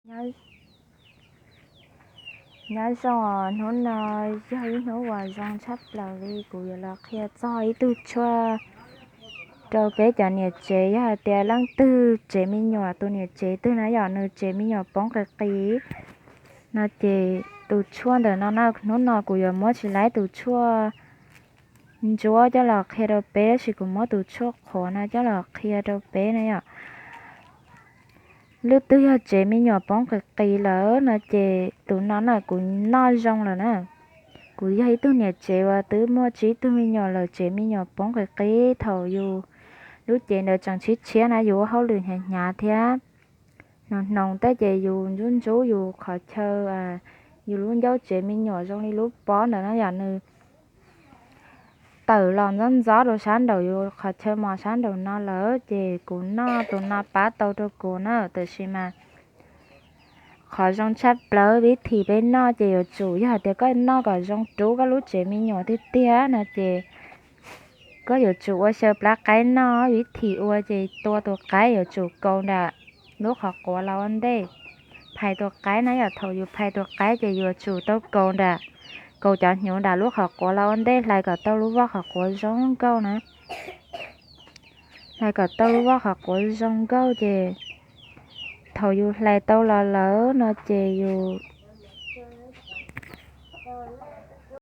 Nyob, nyob zoo, hnub no yog ib hnub uas zoo tshaj plaws li, kuv yuav los qhia txog ib tug tshuaj rau peb cov niam tsev. Yog hais tias leej twg tsev me nyuam, tus niam tsev twg na yom, nws tsev me nyuam poob qis qis no ces tus tshuaj ntawm no na, hnub no kuv yuav muab tsis laib tus tshuaj ntsuab coj los qhia rau peb, tab sis kuv muab tus tshuaj qhuav no coj los qhia rau peb na yom. Leej twg yog tsev me nyuam poob qis qis lawm no ces tus no na kuv noj zoo lawm na. Kuv yog ib tug niam tsev uas twb muaj tsib tug me nyuam lawm, tsev me nyuam poob qis qis, thaum yus lub cev ntawd tseem tshiab tshiab na, yus ua hauj lwm hnyav hnyav thiab hnoos hnoos tej ces yus ntsub ntsub yus qhov chaw, yus lub ncauj tsev me nyuam zoo li lub pob ntawd na yom, nws tawm los ntxob ntxob rau sab nraum yus qhov chaw mos sab nraum no lawm ces kuv noj tus no pab tau rau kuv na. Tab sis mas qhov zoo tshaj plaws vib thim peb noj ces yuav tsum yog hais tias koj noj kom zoo rub koj lub tsev me nyuam tiag tiag no ces koj yuav tsum ua xyaw plab qaib noj. Vib thim ua ces tua tus qaib yuav tsum kaus nram lub qhov quav los ua ntej, phais tus qaib na yom. Thaum yus phais tus qaib ces yuav tsum tau kaus nram, kaus cov hnyuv nram lub qhov quav los ua ntej, hlais kom tau lub voj qhov quav zoo nkauj na. Hlais kom tau lub voj qhov quav zoo nkauj ces thaum yus hlais tau los lawm no ces yus